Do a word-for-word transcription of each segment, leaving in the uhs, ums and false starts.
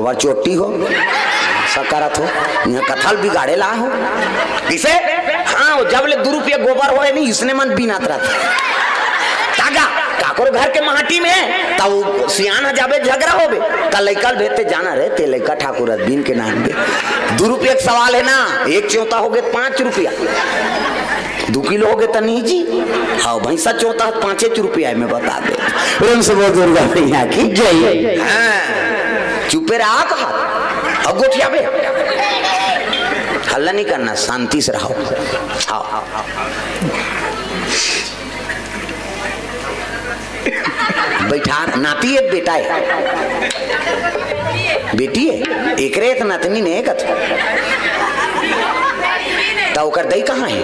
और चोटी हो, सकरत हो, इहाँ कथा ल बिगाड़े ला हो। किसे? हाँ, वो जब ले दू रुपया गोबर होए नहीं, इसने मन बीनत रहत। तागा, काकोर घर के माटी में, त वो सियान ह जाबे झगरा होबे, त लइका ल भेजते जाना रे, ते लइका ठाकुर अरविंद के नाम दे। दू रुपया के सवाल है ना, एक चौंता हो गए पाँच रुपया। दू किलो हो गए तनी जी। हाँ, भैंसा चौंता पाँचे रुपया में बता दे। प्रेम से बोल दुर्गा मैया की जय। हाँ, चुपे रहा कहा। अब गोठिया बे। हल्ला नहीं करना, शांति से रहो। हाँ। बैठा, नाती है, बेटा है? बेटी है? एकरे त नतनी ने कथ। त ओकर दई कहाँ है?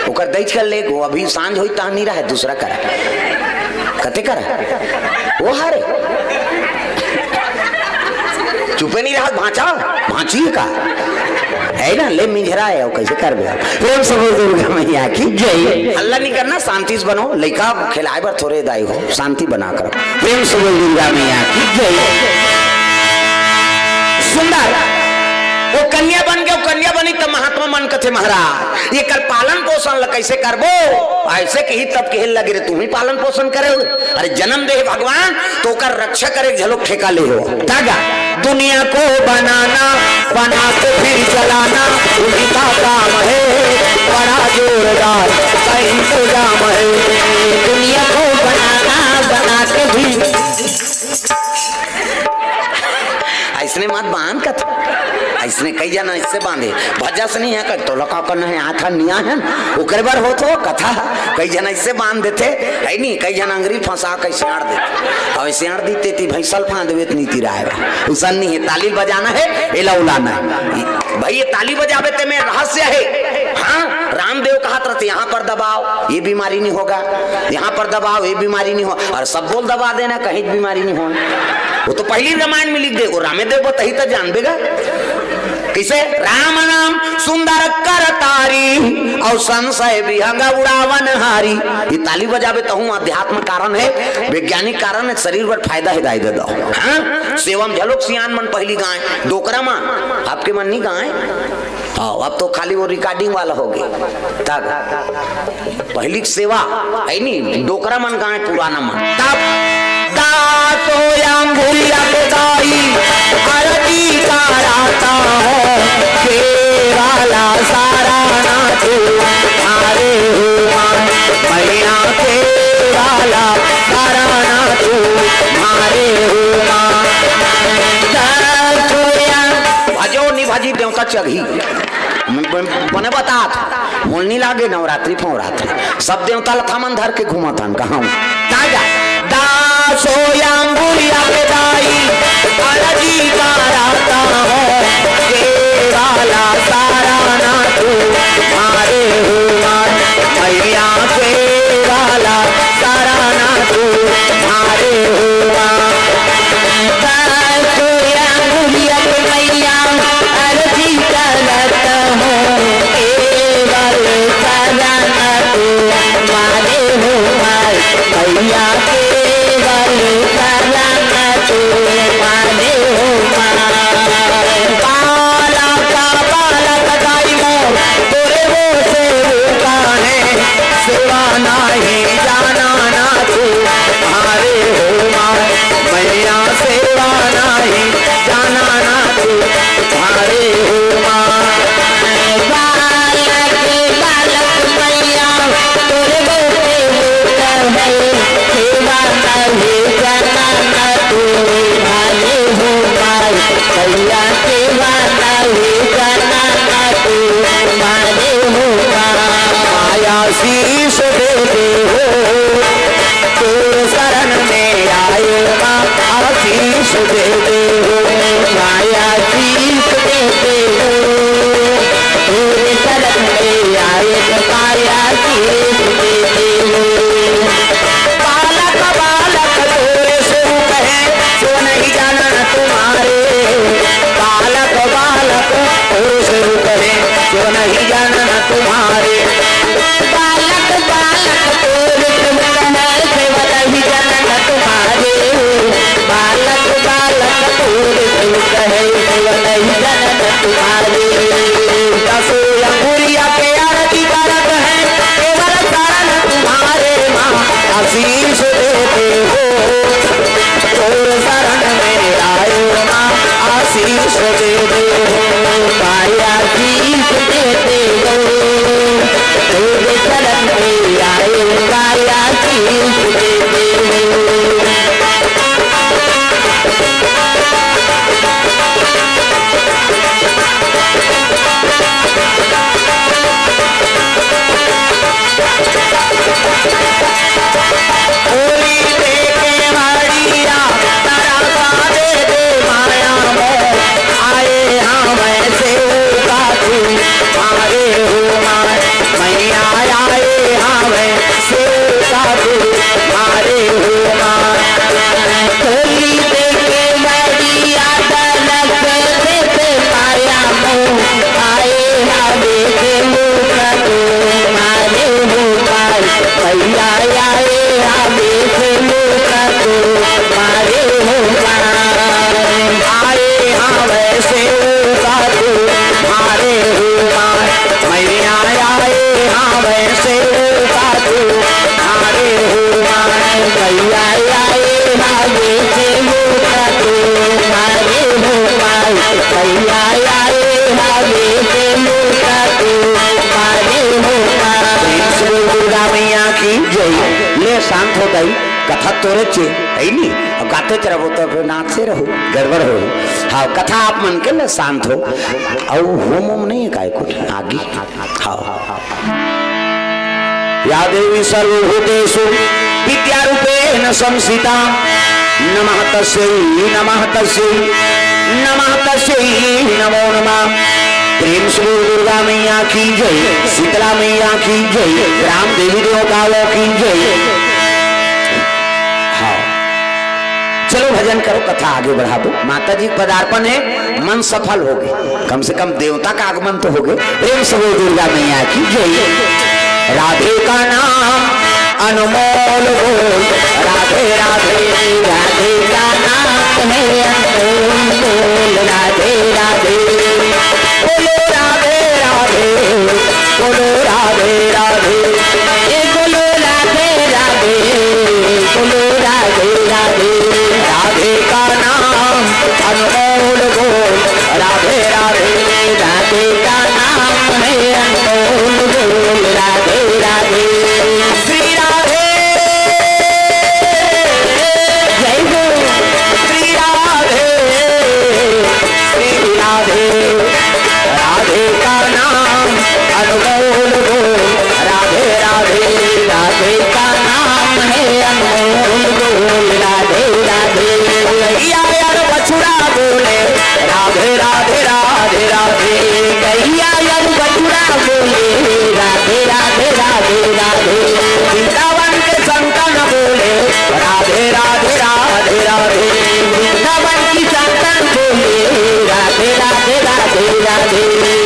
ओकर दई चल ले गो, अभी सांझ होई तहाँ नहीं रहे, दूसरा करा। कते करा? वो हारे। चुपे नहीं रहा, भांचा, भांची का? है ना, ले मिंझरा है, वो कैसे कर दे? प्रेम से बोल दुर्गा मैया की जय। हल्ला नहीं करना, शांति से बनो, लइका खिलाए बर थोरे दाई हो, शांति बना कर। प्रेम से बोल दुर्गा मैया की जय। सुंदर, वो कन्या बन के, वो कन्या बनी त महात्मा मन कथे महाराज, एकर पालन पोषण ल कैसे करबो? ऐसे कही तब कहे लगे रे, तुम ही पालन पोषण करे हो। अरे जन्म दे भगवान, तो ओकर रक्षा करे के झलोक ठेका ले हो। तागा, दुनिया को बनाना, बना के फिर चलाना, उनका काम है, बड़ा जोरदार का इंतजाम है। दुनिया को बनाना, बना के भी। ऐसने मत बांध कत। ऐसने कई जना इससे बांधे। भजस नहीं है कत, तो लका कर नहीं, आथा निया है, ओकरे बर होत हो कथा। कई जना इससे बांध देते, है नहीं, कई जना अंगरी फंसा के सियाड़ देते। अब सियाड़ दी तेती भैंसल फांद देवे त नीति राय बा। उसन नहीं है, ताली बजाना है, एला उलाना है। भाई, ये ताली बजावे ते में रहस्य है। हाँ, रामदेव कहत रहते, यहाँ पर दबाओ, ये बीमारी नहीं होगा, यहाँ पर दबाओ, ये बीमारी नहीं हो, और सब बोल दबा देना, कहीं बीमारी नहीं हो। वो तो पहली रामायण में लिख दे, वो रामेदेव बताही तो जानबेगा। किसे? राम नाम सुंदर कर तारी, और संशय विहंग उड़ावन हारी। ये ताली बजावे तहूँ अध्यात्म कारण है, वैज्ञानिक कारण है, शरीर पर फायदा है, दाई दे दो। हाँ? सेवा में झलोक सियान मन पहली गाय, डोकरा माँ, आपके मन नहीं गाय। हाँ, अब तो खाली वो रिकॉर्डिंग वाला हो गया। तब पहली सेवा है नी, डोकरा मन गाय, पुराना मन। तब दासो अंगुरिया के दाई, आरती कराता हूँ, केवाला सारा ना तू, मारे हो माँ, मैया केवाला सारा ना तू, मारे हो माँ। दासो अंग- भजो नि भजी देवता चघी। बने बतात, मोल नी लागे नवरात्रि फवरात्रि। सब देवता लथा मन धर के घूमत हन, कहाँ? ताजा। दासो अंगुरिया के दाई, अरजी कराता हूँ, केवाला सारा ना तू, मारे हो माँ, मैया केवाला सारा ना तू, मारे हो माँ। दासो अंगुरिया के मैया, अरजी करत हूँ, केवल सजन तू माने हो माय, भैया केवल सजन तू माने हो माय। बालक बालक दाई मोर, तोरे वो सेवका है, सेवा नाही जाना ना तू, मारे हो माय, मैया सेवा नाही जाना ना तू, भारे हो माँ। बालक, बालक मैया, तोरे गोदे में है, सेवा करे जाना ना तू, भारे हो माँ। मैया सेवा करे जाना ना तू, भारे हो माँ। माया शीश दे दे हो, तोर शरण में आए माँ, आशीष दे दे हो, माया आशीष दे दे हो। तोर शरण में आए माँ, आशीष दे दे हो। बालक बालक तोरे स्वरूप है, सो नहीं जाना तुम्हारे। दसों अंगुरिया के आरती करत है, केवल शरण तुम्हारे माँ, आशीष देते हो। तोर शरण में आयो माँ, आशीष देते हो। माया आशीष देते हो, तोर शरण में आयो माँ, आशीष देते हो। खोली दे के मारिया, तारा सा दे दे माया मोह। आए हाँ वैसे का तू, मारे हो मार, मैया आए हाँ वैसे का तू, मारे हो मार। खोली दे के मारिया, तलक दे दे माया मोह। आए हवे के लोक तो मारे हो पार, मैया आए हवे के लोक तो मारे हो पार। आए हवे से का तो मारे हो पार, मैया आए हवे से का तो मारे हो पार, मैया आए हवे के लोक तो मारे हो पार, मैया आए हवे के लोक तो मारे हो पार। प्रेम से बोल दुर्गा मैया की जय। ले शांत हो गई, कथा तोरे चे है नी। अब गाते च रहो तो फिर नाचते रहो, गड़बड़ हो। हाँ, कथा आप मन के ले शांत हो। और होम होम नहीं है काय कुछ आगे। हाँ। या देवी सर्वभूतेषु विद्यारूपेण संस्थिता। नमः तस्यै, नमः तस्यै, नमः तस्यै नमो नमः। प्रेम से बोल दुर्गा मैया की जय, शीतला मैया की जय, ग्राम देवी देवताओं की जय। हाँ, चलो भजन करो, कथा आगे बढ़ा दो। माता जी के पदार्पण है, मन सफल हो गए, कम से कम देवता का आगमन तो हो गए। प्रेम से बोल दुर्गा मैया की जय। राधे का नाम अनमोल बोल, राधे राधे। राधे का नाम है अनमोल बोल, राधे राधे। बोलो राधे राधे, बोलो राधे राधे। ए बोलो राधे राधे, बोलो राधे राधे। राधे का नाम अनमोल बोल, राधे राधे। राधे का नाम है अनमोल बोल, राधे राधे। श्री राधे, जय हो। श्री राधे, श्री राधे। राधे का नाम अनमोल बोल, राधे राधे। राधे का नाम है अनमोल बोल, राधे राधे। गैया यार बछड़ा बोले, राधे राधे राधे राधे। गैया यार बछड़ा बोले, राधे राधे राधे राधे। वृंदावन के संतन बोले, राधे राधे राधे राधे। वृंदावन की संतन बोले, राधे राधे राधे राधे।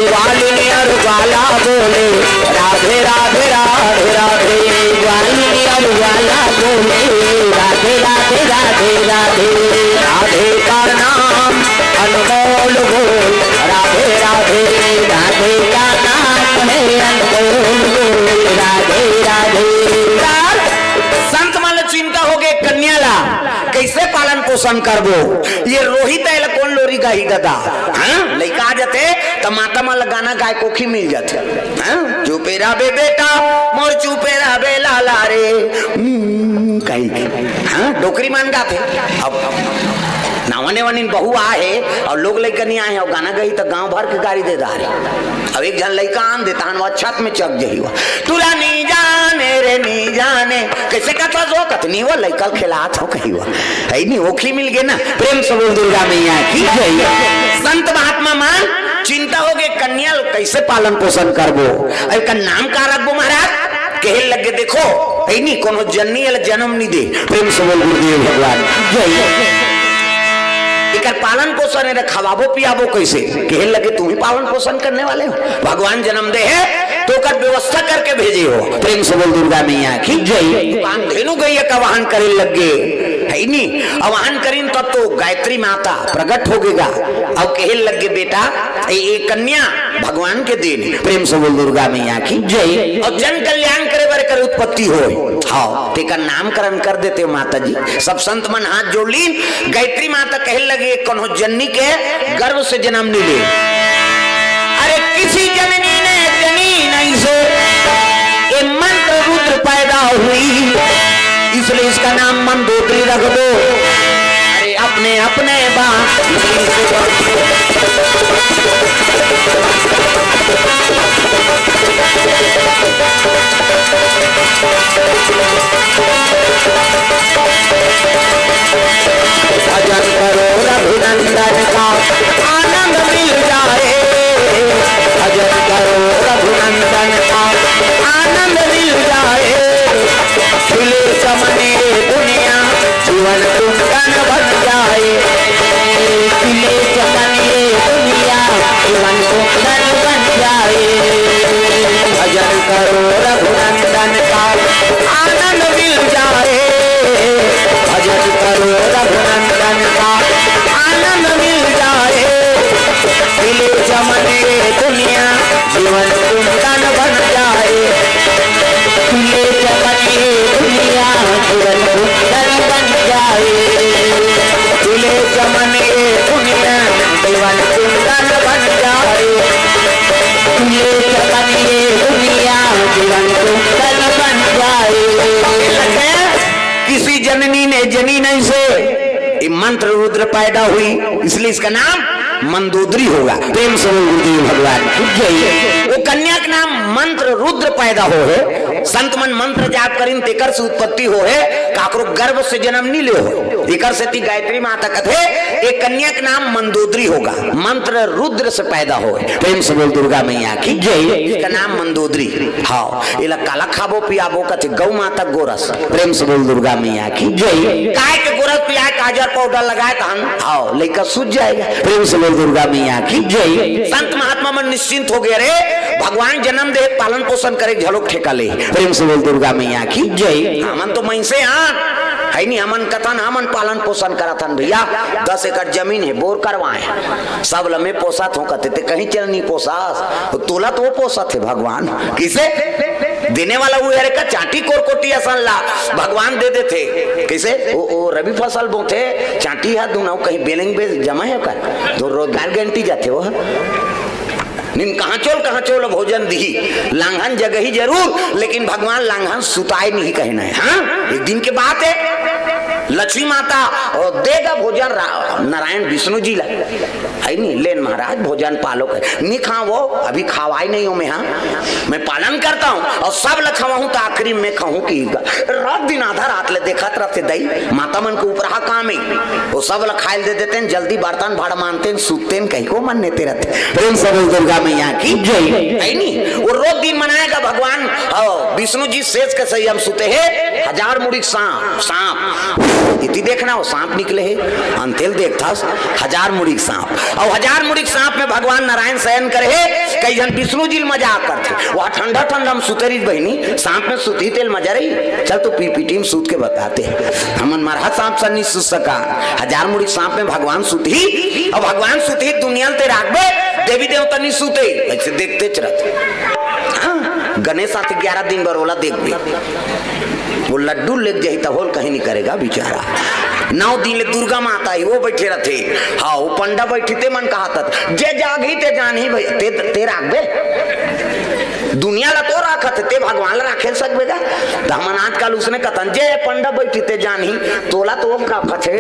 ग्वालिनी और ग्वाला बोले, राधे राधे राधे राधे। ग्वालिनी और ग्वाला बोले, राधे राधे राधे राधे। राधे का नाम अनमोल बोल, राधे राधे। राधे का नाम है अनमोल बोल, राधे राधे। संत मन ल चिंता होगे कन्या ला कैसे पालन पोषण करबो? ये रोहित है, कोन लोरी गाही ददा? हाँ? लइका आ जाथे त माता मन ल गाना गाय कोखी मिल जाथे। हाँ? चुपे रहिबे बेटा, मोर चुपे रहिबे लाला रे। हम्म, कही। हाँ? डोकरी मन गाथे। अब नावने वनिन बहू आहे और लोग लइका नहीं आए हैं और गाना गई तो गांव भर के गारी दे डारे। अब एक झन लइका आन देता हन, वो छत में चढ़ जही हुआ। तुला नहीं जाने रे, नहीं जाने। कैसे कहता जो कतनी वो लइका खेलात हो कही हुआ। है नहीं, ओखली मिल गए ना। प्रेम से बोल दुर्गा मैया की जय। संत महात्मा मान चिंता होगे कन्या ल कैसे पालन पोषण करबो, एकर नाम का रखबो महाराज? कहे लगे देखो, है नहीं, कोनो जन्नी वाला जन्म नहीं दे। प्रेम से बोल गुरुदेव भगवान की जय। कर पालन पोषण हे, खवाबो पियाबो कैसे? कहे लगे, तुम ही पालन पोषण करने वाले हो। भगवान जन्म दे हे तो ओकर व्यवस्था करके भेजे हो। प्रेम से बोल दुर्गा मैया की जय। कामधेनु गैया का वाहन करे लग गे, है नी? आवाहन करिन तब तो गायत्री माता प्रकट हो गेगा। अब कहे लग गे, बेटा, ये कन्या भगवान के देन। प्रेम से बोल दुर्गा मैया की जय। और जन कल्याण करे बर कर उत्पत्ति हो, हाँ, तेकर नामकरण कर देते हो माता जी। सब संत मन हाथ जोड़ लीन। गायत्री माता कहे लगे, कोनो जननी के गर्भ से जन्म नहीं ले। अरे किसी जननी ने जनी नहीं से ये मंत्र रुद्र पैदा हुई, इसलिए इसका नाम मंदोदरी रख दो। अरे अपने अपने बा भजन करो रघुनंदन का आनंद मिल जाए। भजन करो रघुनंदन का आनंद मिल जाए। खिले चमन ये दुनिया जीवन कुंदन बन जाए। खिले चमन ये दुनिया जीवन कुंदन बन जाए। भजन करो रघुनंदन का आनंद मिल जाए। भजन करो रघुनंदन का आनंद मिल जाए। खिले चमन ये दुनिया जीवन कुंदन बन जाए। खिले चमन ये दुनिया जीवन कुंदन बन जाए। खिले चमन ये दुनिया जीवन कुंदन बन जाए। खिले चमन ये दुनिया जीवन कुंदन बन जाए। किसी जननी ने जनी नहीं से ये मंत्र रुद्र पैदा हुई, इसलिए इसका नाम मंदोदरी होगा। प्रेम से बोल गुरुदेव भगवान की जय। वो कन्या के नाम मंत्र रुद्र पैदा हो हे। संत मन मंत्र जाप करिन, तेकर से उत्पत्ति हो हे, काकरो गर्भ से जन्म नहीं ले हो। एकर सेती गायत्री माता कथे, एक कन्या के नाम मंदोदरी होगा, मंत्र रुद्र से पैदा हो हे। प्रेम से बोल दुर्गा मैया की जय। इसका नाम मंदोदरी। हाँ, एला काला खाबो पियाबो कथे, गौ माता गोरस। प्रेम से बोल दुर्गा मैया की जय। गाय के गोरस पियाए, काजर पाउडर लगाए तहन, हाँ, लइका सूझ जाएगा। प्रेम से बोल दुर्गा मैया की जय। संत महात्मा मन निश्चिंत हो गए, रे भगवान जन्म दे, पालन पोषण करे, झलोक ठेका ले। प्रेम से बोल दुर्गा मैया की जय। हमन तो मनसे हन, है नी, हमन कथन, हमन पालन पोषण करत हन भैया। दस एकड़ जमीन हे, बोर करवाए, सब ल मैं पोसत हों कथे, ते कहीं चल नहीं पोसास, तोला तो वो पोसत हे भगवान। किसे? देने वाला वो हरे का, चांटी कोरकोटी असन ला भगवान दे देथे। किसे? ओ, ओ रबी फसल बोथे, चांटी हा दुनाऊ कहीं बेलेंग बे जमा हे का? तो रोजगार गारंटी जाथे वो। निन कहाँ चोल, कहाँ चोल भोजन दी, लांघन जगही जरूर, लेकिन भगवान लांघन सुताए नहीं कहना है। हाँ, एक दिन के बात है, लक्ष्मी माता, ओ, देगा भोजन रा-, नारायण विष्णु जी ला। है नी, लेन महाराज, भोजन पालो कर। नी खाओ, अभी खवाए नहीं हो मैं, हाँ? मैं पालन करता हूँ और सब ल खवाहूँ तो आखिरी में खाहूँ की। रात दिन आधा रात ले देखत रहते दई, माता मन के उपराहा काम है। वो सब ल खाइल दे देते हैं, जल्दी बर्तन भाड़ मानते हैं, सूतते हैं, कहीं को मन नेते रहते हैं। प्रेम से बोल दुर्गा मैया की जय। है नी? वो रोज दिन मनाएगा भगवान। हाँ, विष्णु जी सेज के सही हम सुते हैं, हजार मुड़ी सांप, सांप। इति देखना हो, सांप निकले है, अंतेल देखता, हजार मुड़ी सांप। और हजार मुड़ी सांप में भगवान नारायण शयन करे है, कई जन विष्णु जी ल मजाक करते। वह ठंडा ठंडा हम सुते रही बहिनी, सांप में सुती तेल मजा रही। चल तो पीपीटी में सूत के बताते हैं। हमन मरहा सांप सन नहीं सुत सका, हजार मुड़ी सांप में भगवान सुत ही, और भगवान सुत ही दुनिया ते राखबे, देवी देवता नहीं सुते, ऐसे देखते चलते। हाँ, गणेश साथ ग्यारह दिन बर ओला देखबे। वो लड्डू लेके जाही त होल कहीं नहीं करेगा बेचारा। नौ दिन ले दुर्गा माता ही वो बैठे रहते। हाँ, वो पंडा बैठी ते मन कहा तत, जे जागही ते जानही भैया, ते, ते राखबे। दुनिया ला तो राखत हे, ते भगवान ला राखे सकबे का? त हमन आजकल उसने कथन, जे पंडा बैठी ते जानही, तोला तो वो का कथे,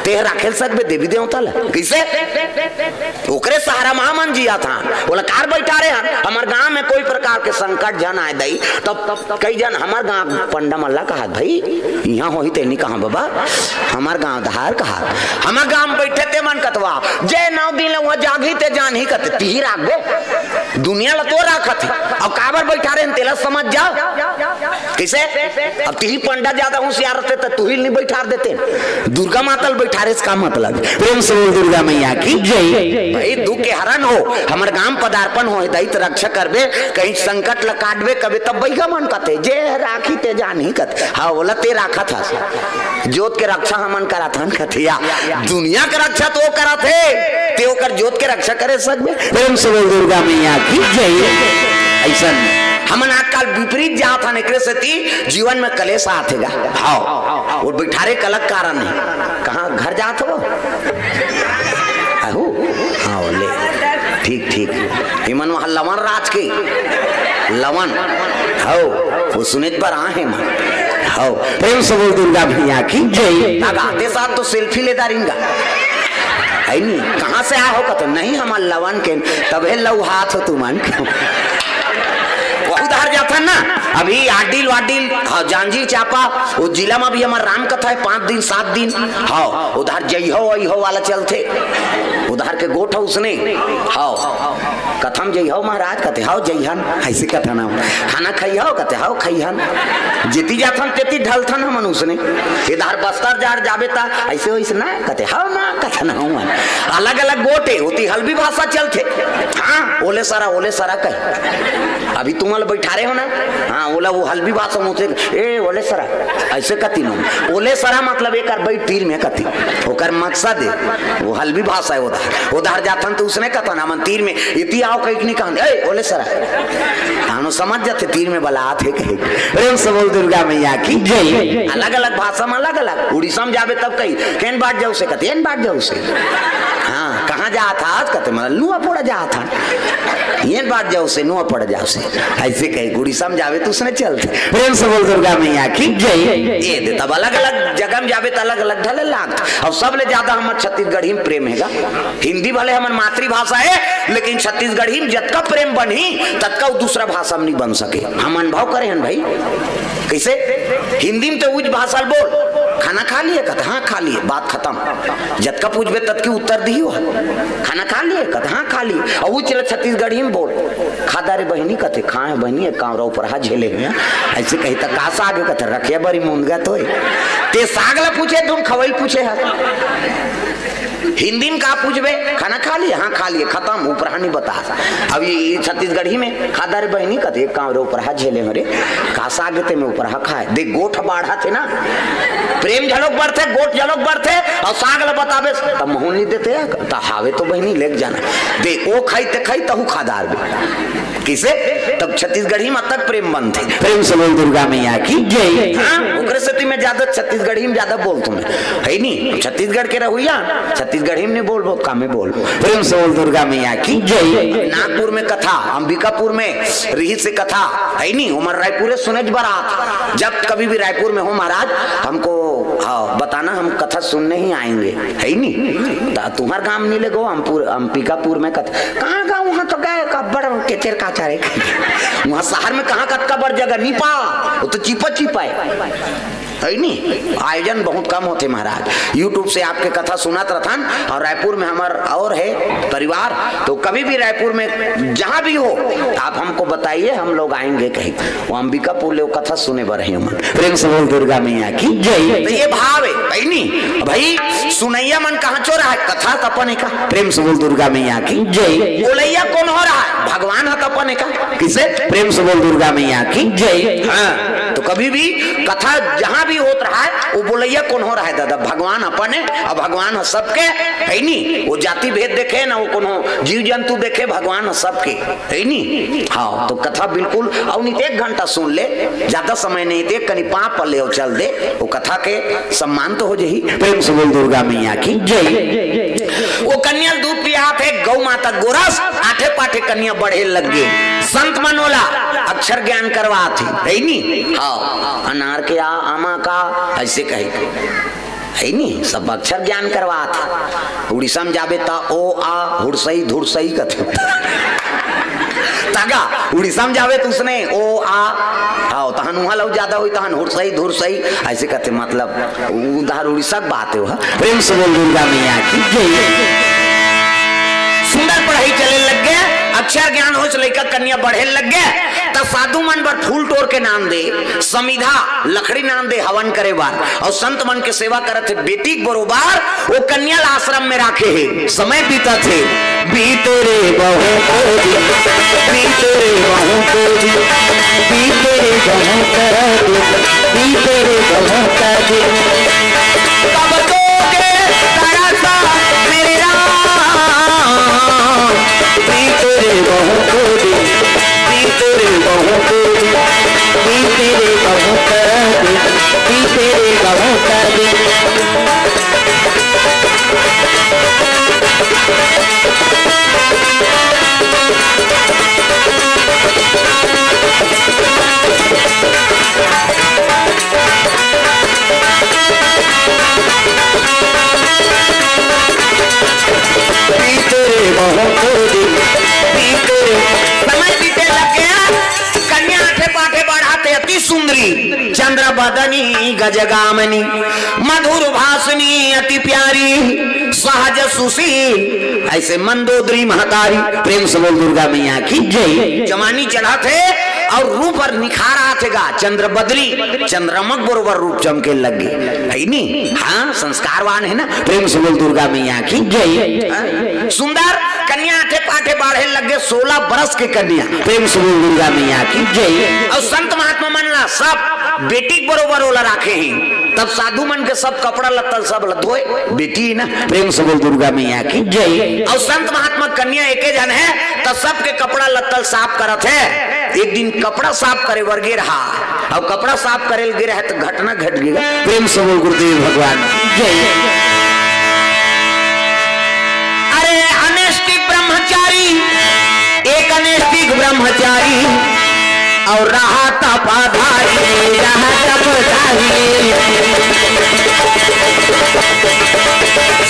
ते राखे सकबे देवी देवता ला। कैसे? ओकरे सहारा मा हमन जिया था। बोला, कार बैठा रहे हन, हमर गांव में कोई प्रकार के संकट झन आए दई। तब, तब कई जन हमर गांव पंडा मन ला कहा, भाई, यहाँ होही ते नहीं कहा बाबा, हमर गांव धार कहा, हमर गांव बैठे ते मन कतवा, जे नौ दिन ले वहाँ जागी ते जान ही कते, तिही राखबे। दुनिया ला तो राखत हे, अब काबर बैठा रहे हन, तेला समझ जा। कैसे? अब तिही पंडा ज्यादा होशियार रहते तो तुही नहीं बैठा देते, दुर्गा माता ल बैठा अरे, इसका मतलब, प्रेम से बोल दुर्गा मैया की जय। भाई, दुख के हरण हो, हमर गांव पदार्पण हो, दई त रक्षा करबे, कहीं संकट ल काटबे कबे, तब बइगा मन कथे, "जे राखी ते जान ही," कथे। हाँ, बोला, "ते राखा था, जोत के रक्षा हमन करा था," कथे। या दुनिया के रक्षा तो वो करा थे, ते ओकर जोत के रक्षा करे सकबे? प्रेम से बोल दुर्गा मैया की जय। ऐसन हमन आजकल विपरीत जात हन, एकरे सेती जीवन में कलेश आथे गा। हाँ, वो बैठारे के अलग कारण है। कहाँ घर जात हो? आहू? हाँ, ले। ठीक, ठीक। इमन वहाँ लवन राज के। लवन। हौ, वो सुनेत बर आए हैं मन। हौ, प्रेम से बोल दुर्गा मैया की जय। ना गाते साथ तो सेल्फी ले डारिन गा। है नी? कहाँ से आए हो? कथे, "नहीं, हम लवन के।" तभे लौहात हो तुमन। वो उधार जाथन ना, अभी आडिल वाडिल, हाँ, जांजगीर चांपा, वो जिला में भी हमार राम कथा है, पाँच दिन, सात दिन। हाँ, उधार जइहो अइहो वाला चलथे। उधार के गोठ है उसने। हाँ, कथम जइहो महाराज, कथे, "हौ जइहन।" ऐसे कथा ना, "खाना खइहो?" कथे, "हौ खइहन।" जेती जाथन तेती ढलथन हमन उसने। इधार बस्तर जाड़ जाबे ता ऐसे वैसे ना, कथे, "हौ ना," कथे ना, "हौ ना।" अलग-अलग गोठ हे, ओती हल्बी भाषा चलथे। हाँ, ओले सरा, ओले सरा कहे। अभी तुमन ल बैठारे हो ना, हाँ, ओला वो हल्बी भाषा में होथे, "ए, ओले सरा," ऐसे कथी नो। ओले सरा मतलब एकर बैठ तीर में कथी, ओकर मकसद हे, वो हल्बी भाषा हे। उधार, उधार जाथन तो उसने कथन, हमन तीर में, "इती आओ," कहिके नहीं कहन, "ए, ओले सरा।" आनो समझ जाथे तीर में बलात हे कहे। प्रेम से बोल दुर्गा मैया की जय। अलग-अलग भाषा में अलग-अलग। उड़ीसा में जाबे तब कही, "केन बाट जाऊ से?" कथे, "एन बाट जाऊ से।" हाँ, "कहाँ जात हस?" कथे, "मतलब नुआ पोड़ा जात हन।" "एन बाट जाऊ से, नुआ पोड़ा जाऊ से।" ऐसे कहे, उड़ीसा में जाबे तो उसने चलथे। प्रेम से बोल दुर्गा मैया की जय। ये दे, तब अलग-अलग जगह में जाबे तो अलग-अलग ढले लागथे। अउ सबले ज्यादा हमर छत्तीसगढ़ी में प्रेम हे गा। हिंदी भले हमर मातृभाषा हे, लेकिन छत्तीसगढ़ी में जतका प्रेम बनही, ततका वो दूसरा भाषा में नहीं बन सके। हम अनुभव करे हन भाई। कैसे? हिंदी में तो उज भाषा ल बोल, "खाना खा लिए?" कथे, "हाँ, खा लिए।" बात खतम। जतका पूछबे, ततकी उत्तर दिही वो। "खाना खा लिए?" कथे, "हाँ, खा लिए।" अउ उज ल छत्तीसगढ़ी में बोल, "खा डारे बहिनी?" कथे, "खाए बहिनी, एक कांवरा उपरहा झेले हुए।" ऐसे कही त का साग हे? कथे, "रखिया बरी मुंदगा तो हे।" ते साग ल पूछे, तुम खवई ल पूछे हस। हिंदी में का पूछबे? "खाना खा लिए?" "हाँ, खा लिए।" खतम, उपरहा नहीं बता। अब ये, ये छत्तीसगढ़ी में, "खा डारे बहिनी?" कथे, "एक कांवरा उपरहा झेले हो रे।" का साग ते में उपरहा खाए? देख, गोठ बाढ़ा थे ना, प्रेम झलोक बढ़थे, गोठ झलोक बढ़थे, अउ साग ल बताबे, त महूं ल नहीं देते, त हावे तो बहिनी लेके जाना। देख, वो खाई ते खाई, तहू खा डारबे। किसे? तब छत्तीसगढ़ी में तक प्रेम बनथे। प्रेम से बोल दुर्गा मैया की जय। हाँ, ओकरे सेती मैं ज्यादा छत्तीसगढ़ी में ज्यादा बोलथों मैं। हे नी? छत्तीसगढ़ के रहुइया, छत्तीसगढ़ी में नहीं बोलबो, का में बोल। प्रेम से बोल दुर्गा मैया की जय। नागपुर में कथा, अंबिकापुर में रिहिसे कथा, हे नी? हमर रायपुरे सुनेच बर आत। जब कभी भी रायपुर में हो महाराज, हमको, हाँ, बताना, हम कथा सुनने ही आएंगे, हे नी? त तुम्हर गांव नहीं लेगो, हम पूर-, अंबिकापुर में कथा, कहाँ गाँव, वहाँ तो गए, कब्बड़ केचेर काचर हे। वहाँ शहर में कहाँ कतका बड़ जगह, नहीं पा, वो तो चिपा चिपा हे। हे नी? आयोजन बहुत कम होथे महाराज। YouTube से आपके कथा सुनत रथन, अउ रायपुर में हमर अउ हे परिवार, तो कभी भी रायपुर में जहाँ भी हो, आप हमको बताइए, हम लोग आएंगे कहीं। वो अंबिकापुर ले वो कथा सुने बर हे हमन। प्रेम से बोल दुर्गा मैया की जय। त ये भाव हे, हे नी? भाई, सुनइया मन कहाँ चो रहय, कथा त अपन एका। प्रेम से बोल दुर्गा मैया की जय। बोलइया कोनो रहय, भगवान ह त अपन एका। किसे? प्रेम से बोल दुर्गा मैया की जय। हाँ, तो कभी भी कथा जहाँ भी होत रहय, वो बोलइया कोनो रहय दादा, भगवान अपन हे, अउ भगवान ह सबके, हे नी? वो जाति भेद देखे ना, वो कोनो जीव जंतु देखे, भगवान ह सबके, हे नी? हाँ, तो कथा बिल्कुल, अउ नहीं त एक घंटा सुन ले, ज्यादा समय नहीं, त एक कनी पाँव पल्ले अउ चल दे, वो कथा के सम्मान तो हो जाही। प्रेम से बोल दुर्गा मैया की जय। वो कन्या ल दूध पियात हे, गौ माता गोरस, आठे पाठे कन्या बढ़े लग गे। संत मन ओला अक्षर ज्ञान करवात हे, हे नी? हाँ, अनार के आ, आमा का, ऐसे कहे, हे नी? सब अक्षर ज्ञान करवात हे। उड़ीसा में जाबे त ओ आ हुड़सई धुड़सई कथे। तगा, उड़ीसा में जाबे त उसने ओ आ, हाँ, तहन उहाँ लउ ज्यादा होई, तहन हुड़सई धुड़सई, ऐसे कथे, मतलब, उधार उड़ीसा के बात हे वो। प्रेम से बोल दुर्गा मैया की जय। सुंदर पढ़ाई चले लग गे, अक्षर ज्ञान होइस, लइका कन्या बढ़े लग गे, त साधु मन बर फूल टोर के नांद दे, समिधा लकड़ी नांद दे हवन करे बर, अउ संत मन के सेवा करत हे बेटी के बरोबर। वो कन्या ला आश्रम में राखे हे। समय बीतत हे, बीते रे बहुत दिन, बीते रे बहुत दिन, बीते रे बहुत दिन, बीते रे बहुत दिन। कब दोगे दरस मेरे राम, बीते रे बहुत दिन, बीते रे बहुत दिन, बीते रे बहुत दिन, बीते रे बहुत दिन। बीते रे बहुत दिन, बीते रे। समय बीते लग गया, कन्या आठे पाठे बढ़ाते अति सुंदरी, चंद्र बदनी गजगामनी, मधुर भाषणी अति प्यारी, सहज सुशील, ऐसे मंदोदरी महतारी। प्रेम से बोल दुर्गा मैया की जय। जवानी चढ़त हे अउ रूप अउ निखार आत हे गा, चंद्र बदली, चंद्रमा के बरोबर रूप चमके लग गे, हे नी? हाँ, संस्कारवान हे ना। प्रेम से बोल दुर्गा मैया की जय। हाँ? सुंदर कन्या आठे पाठे बाढ़े लग गे, सोलह बरस के कन्या। प्रेम से बोल दुर्गा मैया की जय। अउ संत महात्मा मन ला सब बेटी के बरोबर ओला राखे हे। तब साधु मन के सब कपड़ा लत्ता सब ल धोए, बेटी ना। प्रेम से बोल दुर्गा मैया की जय। अउ संत महात्मा कन्या एके झन हे, त सबके कपड़ा लत्ता ल साफ करत हे। एक दिन कपड़ा साफ करे बर गे रहा, अउ कपड़ा साफ करे ल गे रहे त घटना घट गे। प्रेम से बोल गुरुदेव भगवान की जय। अरे अनैष्ठिक ब्रह्मचारी, एक अनैष्ठिक ब्रह्मचारी अउ रहा तपधारी, रहा तपधारी।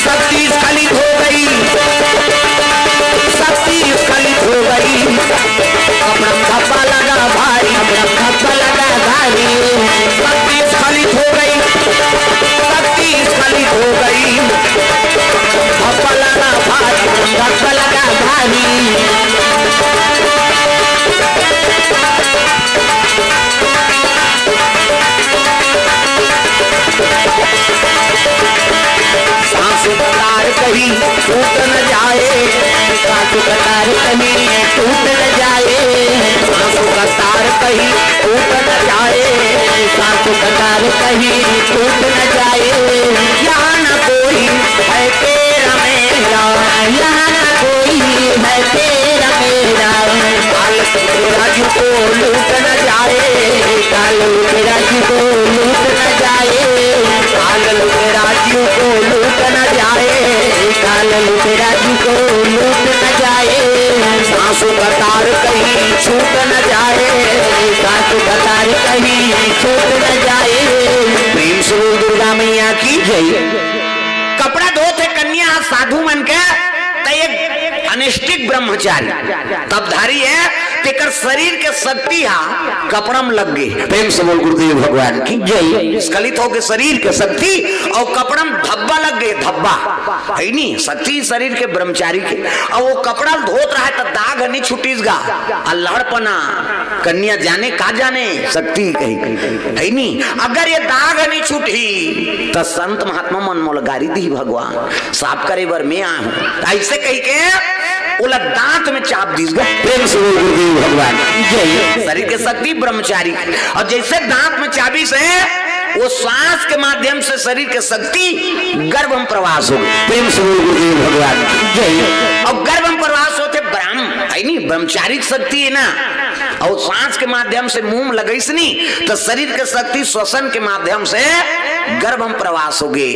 शक्ति स्खलित हो गई, शक्ति स्खलित हो गई। कपड़ा धब्बा लगा भारी, कपड़ा धब्बा लगा भारी। शक्ति स्खलित हो गई, शक्ति स्खलित हो गई। धब्बा लगा भारी, धब्बा लगा भारी। सासु का तार कहीं टूट न जाए, सासु का तार कहीं टूट न जाए, सासु का तार कहीं टूट न जाए, सासु का तार कहीं टूट न जाए। यहाँ न कोई है तेरा मेरा, यहाँ न कोई है तेरा मेरा। काल लुटेरा जी को लूट न जाए, काल लुटेरा जी को लूट न जाए, काल लुटेरा जी को लूट न जाए, काल लुटेरा जी को लूट न जाए। सासु का तार कहीं छूट न जाए, सासु का तार कहीं छूट न जाए। प्रेम से बोल दुर्गा मैया की जय। कपड़ा धोत हे कन्या साधु मन के, त एक अनैष्ठिक ब्रह्मचारी तपधारी हे, तेकर शरीर के शक्ति हा कपड़ा म लग गे। प्रेम से बोल गुरुदेव भगवान की जय। स्खलित होके शरीर के शक्ति अउ कपड़ा म धब्बा लग गे, धब्बा, हे नी? शक्ति शरीर के ब्रह्मचारी के, अउ वो कपड़ा ल धोत रहे त दाग ह नी छुटिस गा, अल्हड़पना, कन्या जाने का जाने शक्ति कही, हे नी? अगर ये दाग ह नी छुटही त संत महात्मा मन मोला गारी दिही भगवान। साफ करे बर मैं आए हूँ। अइसे कहिके ओला दांत में चाप दीस गा। प्रेम से बोल गुरुदेव भगवान की जय। शरीर के शक्ति ब्रह्मचारी। अउ जइसे दांत में चाबिस हे, वो श्वास के माध्यम से शरीर के शक्ति गर्भ में प्रवास हो गे। प्रेम से बोल गुरुदेव भगवान की जय। अउ गर्भ में प्रवास होथे ब्रह्म, हे नी, ब्रह्मचारी शक्ति हे ना, अउ श्वास के माध्यम से मुंह में लगइस नी, त शरीर के शक्ति श्वसन के माध्यम से गर्भ में प्रवास हो गे।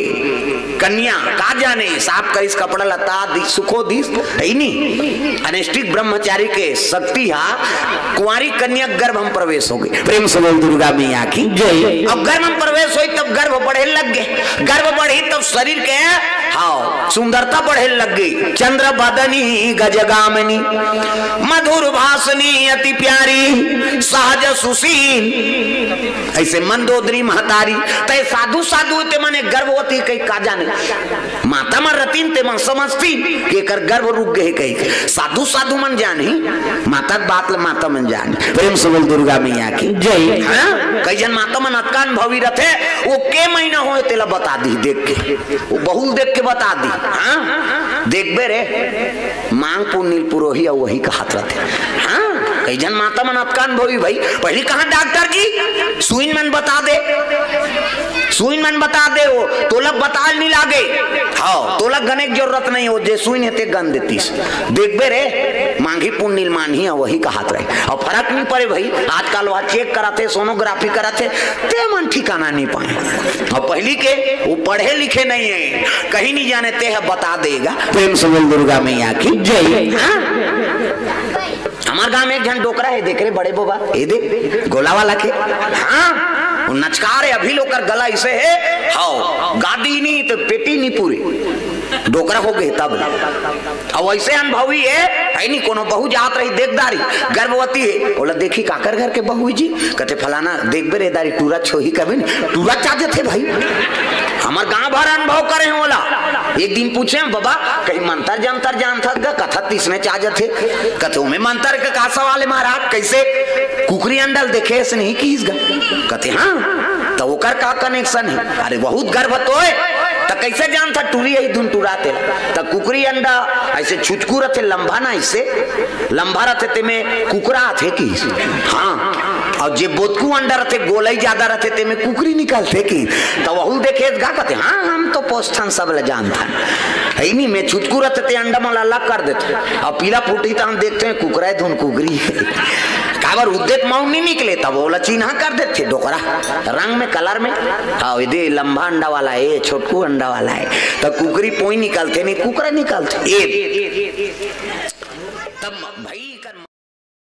कन्या का जाने, साफ करिस, कपड़ा लत्ता दिस, सुखो दिस, हे नी? अनैष्ठिक ब्रह्मचारी के शक्ति हा कुंवारी कन्या गर्भ में प्रवेश हो गे। प्रेम से बोल दुर्गा मैया की जय। अब गर्भ में प्रवेश होइस तब गर्भ बढ़े लग गे, गर्भ बढ़िस तब शरीर के, हाँ, सुंदरता बढ़े लग गे। चंद्र बदनी गजगामनी, मधुर भाषणी अति प्यारी, सहज सुशील, अइसे मंदोदरी महतारी। त ये साधु साधु ते मने गर्भवती कही का जाने, माता मन तीन ते मन समझती कि एकर गर्भ रुक गए कही के। साधु साधु मन जानी, माता के बात ल माता मन जानी। प्रेम से बोल दुर्गा मैया की जय। हाँ? कई झन माता मन अतका अनुभवी रथे, वो के महीना होए तेला बता दी देख के, वो बहुल देख के बता दी। हाँ? देखबे रे, मांग पुन्निल पुरोही अउ वही कहात रथे। हाँ? कई झन माता मन अतका अनुभवी भाई, पहली कहाँ डॉक्टर जी सुइन मन बता दे, सुइन मन बता दे, वो तोला बताल नहीं लागे। हाँ, तोला गने के जरूरत नहीं हो, जे सुइन हे ते गन देतीस। देखबे रे, मांगी पुन्निल मानही अउ वही कहात रहे। अउ फरक नहीं पड़े भाई, आजकल वह चेक कराथे, सोनोग्राफी कराथे, ते मन ठिकाना नहीं पाए। अउ पहली के वो पढ़े लिखे नहीं है, कहीं नहीं जाने, ते ह बता देगा। प्रेम से बोल दुर्गा मैया की जय। हाँ? हमार गांव में एक झन डोकरा है, देख रे बड़े बोबा, ये दे, गोला वाला के। हाँ, वो नचकार है, अभी लोग कर गला इसे है। हाओ, गादी नहीं तो पेटी नहीं पूरी। डोकरा हो गए तब। अब वैसे अनुभवी है, है नहीं कोनो बहू जात रही, देखदारी, गर्भवती है। बोला, "देखी काकर घर के बहू जी?" कहते, "फलाना, देखबे रे दारी, टूरा छोही कबे नहीं, टूरा चाहते थे भाई।" हमार गांव भर अनुभव करे हैं बोला। एक दिन पूछे, "बाबा, कहीं मंतर जंतर जानथस गा, कथा तीसने चाह जथे।" कथे, "ओमे मंतर के का सवाल है महाराज, कैसे?" "कुकरी अंडल देखे ऐसे नहीं कीस गा।" कथे, "हाँ, तो ओकर का कनेक्शन है?" "अरे बहुत गर्भ तो है, तो कैसे जानथा टूरी यही धुन टुराते?" "तो कुकरी अंडा ऐसे छुचकू रथे, लंबा ना, ऐसे लंबा रथे, तेमे कुकरा आथे कीस।" "हाँ।" "और जे बोतकू अंडा रथे, गोलई ज्यादा रथे, तेमे कुकरी निकलथे कीस।" "तो वहू देखे गा?" कथे, "हाँ, हम तो पोस्टन सब ल जानथन।" है नहीं, मैं छुटकू रहते ते अंडा मन अलग कर देते। अब पीला फूटी तो हम देखते हैं, कुकरा है धुन कुकरी है। काबर उद्देत माउन नहीं निकले, तब ओला चिन्हा कर देते डोकरा। रंग में, कलर में, हाँ, ये दे लंबा अंडा वाला है, छोटकू अंडा वाला है, तो कुकरी पोई निकलते नहीं, कुकरा निकलते। ये